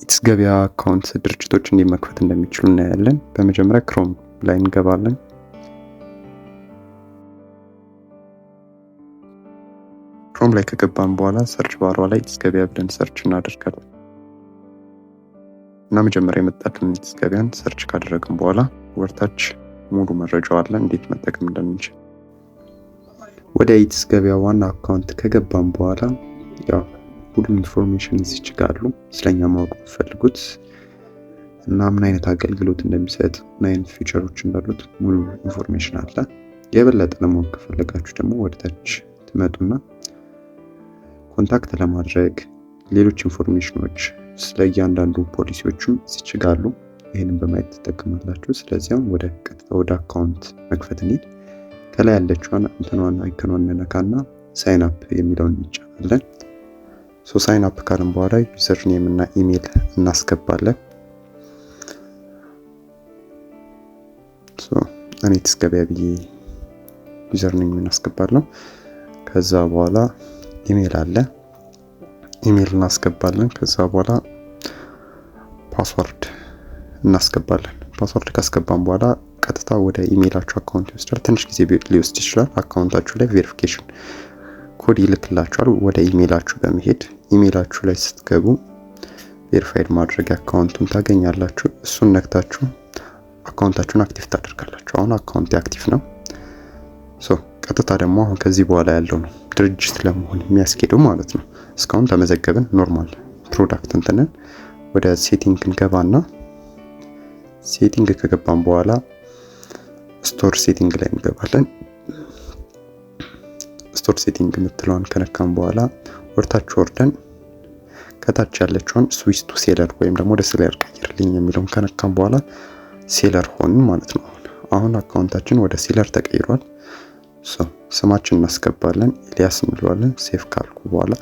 ኢትስ ገበያ account ድርጅቶች እንዴት መክፈት እንደሚችሉ እናያለን። በመጀመሪያ Chrome ላይ እንገባለን። Chrome ላይ ከገባን በኋላ search bar ዋ ላይ ኢትስ ገበያ ብለን search እናደርጋለን እና መጀመሪያ የመጣልን ኢትስ ገበያን search ካደረግን በኋላ ወደታች ሙሉ መረጃው አለ እንዴት መጠቀም እንደምንችል። ወደ ኢትስ ገበያ ዋና account ከገባን በኋላ ያው ሁሉም information እዚች ጋር አሉ። ስለኛ ማወቅ የምትፈልጉት እና ምን አይነት አገልግሎት እንደሚሰጥ፣ ምን አይነት feature ኦች እንዳሉት ሙሉ information አለ። የበለጠ ለማወቅ ከፈለጋችሁ ደግሞ ወደታች ትመጡና contact ለማድረግ ሌሎች information ኦች ስለ እያንዳንዱ ፖሊሲዎችም እዚች ጋር አሉ። ይህንን በማየት ትጠቀማላችሁ። ስለዚያም ወደ ቀጥታ ወደ account መክፈት እንሂድ። ከላይ ያለችዋን እንትኗን icon ኗን እንነካና sign up የሚለውን እንጫናለን። So sign up ካልን በኋላ username እና ኢሜል እናስገባለን። So እኔ ኢትስ ገበያ ብዬ username እናስገባለሁ። ከዛ በኋላ ኢሜል አለ፣ ኢሜል እናስገባለን። ከዛ በኋላ password እናስገባለን። Password ካስገባን በኋላ ቀጥታ ወደ ኢሜይላችሁ account ይወስዳል። ትንሽ ጊዜ ሊወስድ ይችላል። Account ኣችሁ ላይ verification code ይልክላችኋል። ወደ ኢሜይላችሁ በመሄድ ኢሜይላችሁ ላይ ስትገቡ verified ማድረግ account ኡን ታገኛላችሁ። እሱን ነክታችሁ account ኣችሁን active ታደርጋላችሁ። አሁን account active ነው። So ቀጥታ ደግሞ አሁን ከዚህ በኋላ ያለው ነው ድርጅት ለመሆን የሚያስኬደው ማለት ነው። እስካሁን ተመዘገብን፣ normal product እንትንን ወደ setting እንገባና setting ከገባን በኋላ store setting ላይ እንገባለን። Store setting የምትለዋን ከነካን በኋላ ወደታች ወርደን ከታች ያለችውን switch to seller ወይም ደግሞ ወደ seller ቀይርልኝ የሚለውን ከነካን በኋላ seller ሆንን ማለት ነው። አሁን account ኣችን ወደ seller ተቀይሯል። ስማችን እናስገባለን፣ ኤልያስ እንለዋለን። Save ካልኩ በኋላ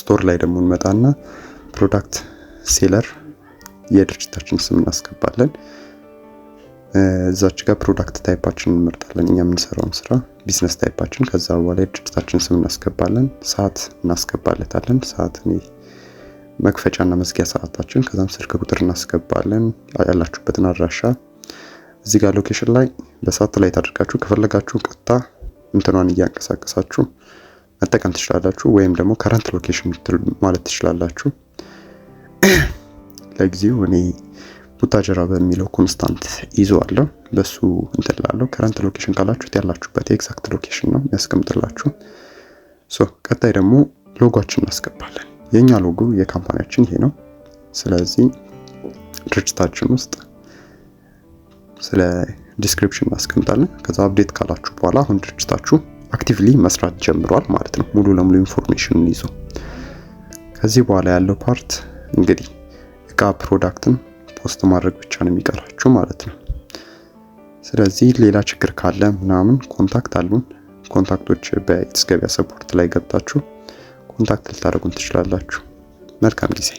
store ላይ ደግሞ እንመጣና product seller የድርጅታችን ስም እናስገባለን። እዛች ጋር product type ኣችን እንመርጣለን፣ እኛ የምንሰራውን ስራ business type ኣችን። ከዛ በኋላ የድርጅታችን ስም እናስገባለን፣ ሰዓት እናስገባለታለን። ሰዓት እኔ መክፈቻና መዝጊያ ሰዓታችን። ከዛም ስልክ ቁጥር እናስገባለን፣ ያላችሁበትን አድራሻ። እዚህ ጋር location ላይ በሳተላይት አድርጋችሁ ከፈለጋችሁ ቀጥታ እንትኗን እያንቀሳቀሳችሁ መጠቀም ትችላላችሁ፣ ወይም ደግሞ current location ማለት ትችላላችሁ። ለጊዜው እኔ ቡታጀራ በሚለው constant ይዘዋለሁ፣ በሱ እንትን እላለሁ። Current location ካላችሁት ያላችሁበት exact location ነው የሚያስቀምጥላችሁ። So ቀጣይ ደግሞ ሎጓችን እናስገባለን። የኛ ሎጎ የ company ያችን ይሄ ነው። ስለዚህ ድርጅታችን ውስጥ ስለ description እናስቀምጣለን። ከዛ update ካላችሁ በኋላ አሁን ድርጅታችሁ actively መስራት ጀምሯል ማለት ነው፣ ሙሉ ለሙሉ information ኑን ይዞ። ከዚህ በኋላ ያለው part እንግዲህ እቃ product ን post ማድረግ ብቻ ነው የሚቀራችሁ ማለት ነው። ስለዚህ ሌላ ችግር ካለ ምናምን contact አሉን። Contact ኦች በኢትስ ገበያ support ላይ ገብታችሁ contact ልታደርጉን ትችላላችሁ። መልካም ጊዜ።